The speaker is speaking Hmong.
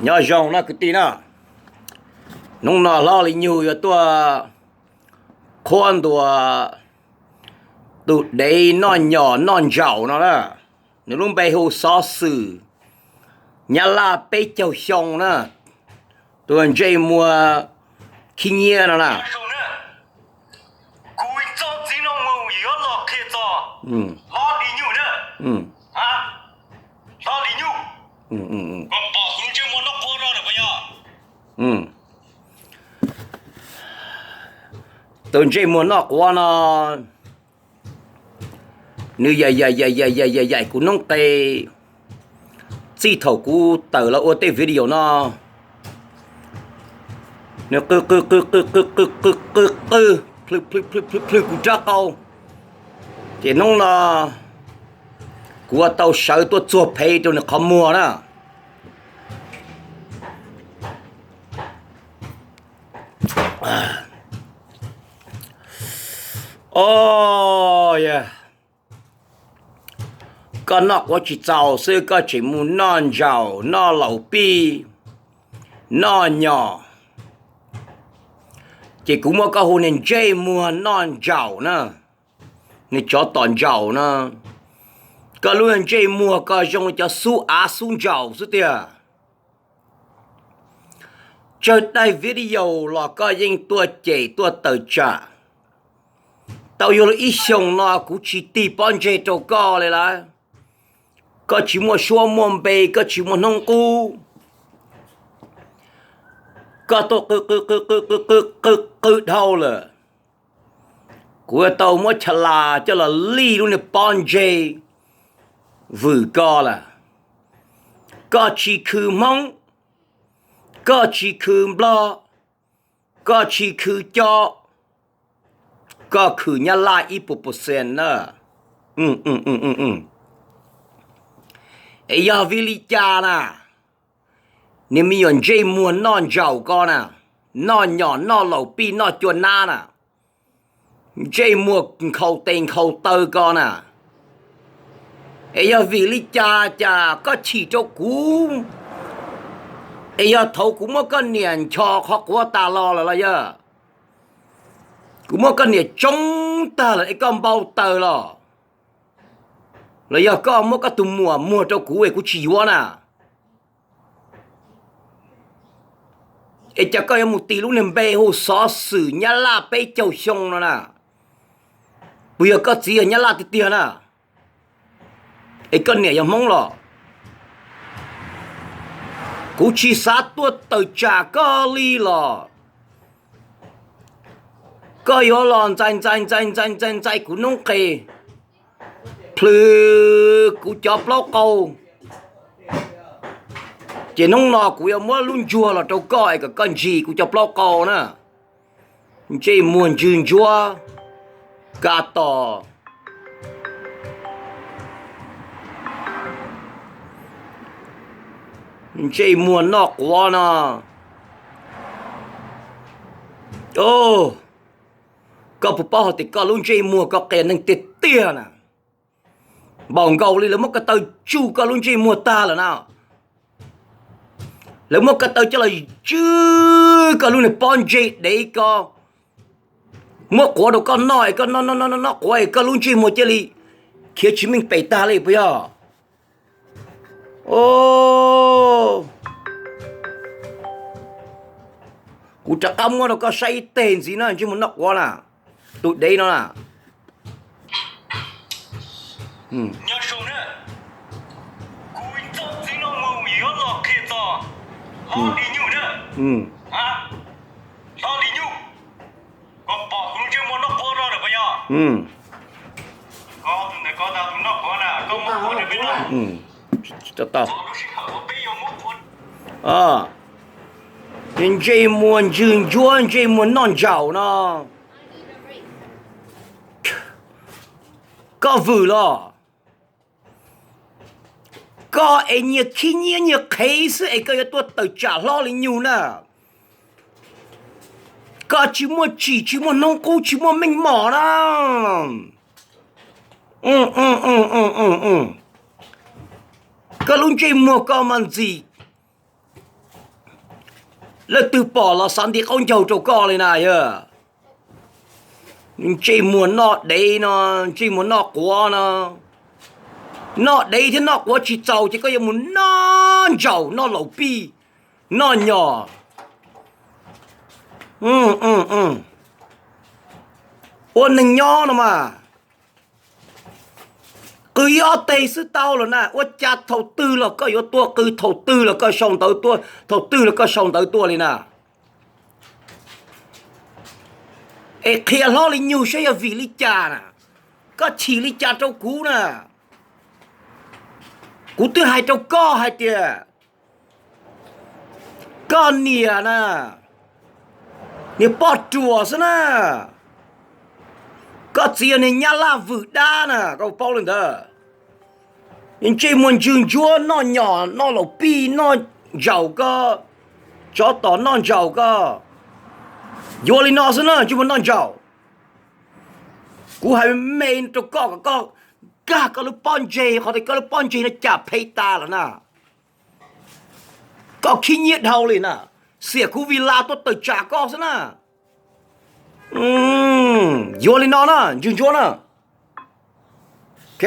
Nyob zoo no kwv tij na, hnub no hlob Lis Nyug yuav tuaj qhuab ntuas tus dev noj nyom noj ntsaum no na. Nws lub npe hu Xov Xwm, Nyab Laj peb caug xyoo na, tus ntsej muag khib nyiab no na. Tus ntsej muag noj quav no, nws yaim yaim yaim yaim yaim yaim kuv noob qes txij thaum kuv tawm los ua tej video no. Nws qw qw qw qw qw qw qw qw qw, plhws plhws plhws plhws plhws kuv rab qau. Ces hnub no kuv ua tau sawv tuaj txuag phev rau nws qhov muag na. O, koj noj quav tsis txaus xwb koj tseem mus noj ntsaum noj laus pij noj nyom. Ces kuv muab koj hu niag ntsej muag noj ntsaum na, niag tsov tom ntsaum na. Koj lub ntsej muag ko zoo li cov xub av xub ntsaum xwb tiag. Tsawg daim video los koj yeej tuaj cem tuaj tawm tsam. Tau yuav luag ib xyoos no kuv tsis tig pob ntseg rau koj li lawm. Koj tsis muaj suab muaj npe, koj tsis muaj hnub qub. Koj tuaj qw qw qw qw qw qw qw dhau lawm. Kuv yuav tau muab cha las coj los lij lub niag pob ntseg vwm koj lawm. Koj tsis khwv Hmoob, koj tsis khwv Nplog, koj tsis khwv Cob, koj khwv Nyab Laj ib puas percent na. Es yog vim li cas na, niag me nyuam ntsej muag noj ntsaum ko na, noj nyom noj laus pij noj cua nab na, ntsej muag nkhaus tes nkhaus taw ko na, es yog vim li cas cas koj chim rau kuv, es yog thaud kuv muab koj niam nchos qhov quav tas los lawm los yog kuv muab koj niam tsoob tag lawm es koj npau taws los, los yog koj muab koj tus muam muag rau kuv es kuv tsis yuav na? Es cas koj yuav mus tis lub niag npe hu Xov Xwm Nyab Laj peb caug xyoo no na? Puas yog koj txiv yog Nyab Laj tiag tiag na? Es koj niam yog Hmoob los? Kuv tsis xav tuaj tawm tsam koj li los koj yuav los ntxais ntxais ntxais ntxais ntxais ntxais kuv noob qes, plhws kuv cov plaub qau. Ces hnub no kuv yuav muab lub ntsuag los rau koj es kom koj ntsis kuv cov plaub qau na. Ntsej muag ntswg ntsuab, ka tos, ntsej muag noj quav no. Koj puas paub hais tias koj lub ntsej muag koj qias neeg tiag tiag na? Npaum nkaus li lawv muab ko taw tsuj koj lub ntsej muag tag lawm na. Lawv muab ko taw coj los tswj koj lub niag pob ntseg dev ko, muab quav rau koj noj es koj noj noj noj noj quav es koj lub ntsej muag cia li khiav tsis meej pem tag li puas yog? Kuv rov qab muab rau koj saib ib teg ntxiv na, ntsej muag noj quav na, tus dev no na. Ntsej muag ntswg ntsuab, ntsej muag noj ntsaum no. Koj vwm los? Koj es nyias khib nyiab nyias qhev xwb es koj yuav tuaj tawm tsam hlob Lis Nyug na. Koj tsis muaj tsim tsis muaj hnub qub tsis muaj meej mom na. Koj lub ntsej muag koj mas ntxim Leej twg pom los xav nti qaub ncaug rau koj li na yog. Ntsej muag noj dev no, ntsej muag noj quav no, noj dev thiab noj quav tsis txaus ces koj yuav mus noj ntsaum, noj laus pij, noj nyom, ua neeg nyob no mas. Qw ib ob teg xwb tau los na, ua cas thaum twg los koj yuav tuaj qw, thaum twg los koj sau ntawv tuaj, thaum twg los koj sau ntawv tuaj li na. Es qhia hlob li nyug saib yog vim li cas na, koj chim li cas rau kuv na. Kuv twb hais rau koj hais tias koj niam na, niag poj ruam xwb na, koj txiv yog niag nyab laj vwm dab na, koj paub li ntawd. Ntsej muag ntswg ntsuab, noj nyom noj laus pij, noj ntsaum koj, tsov tom noj ntsaum koj. Yuav li no xwb na, ntsej muag noj ntsaum. Kuv hais me rau koj kom koj nkag koj lub pob ntseg, qhov tias koj lub pob ntseg no cas phem tas lawm na. Koj khib nyiab dhau li na, xiam kuv Vila tuaj tawm tsam koj xwb na. Yuav li no na, ntswg ntsuab na. Ok,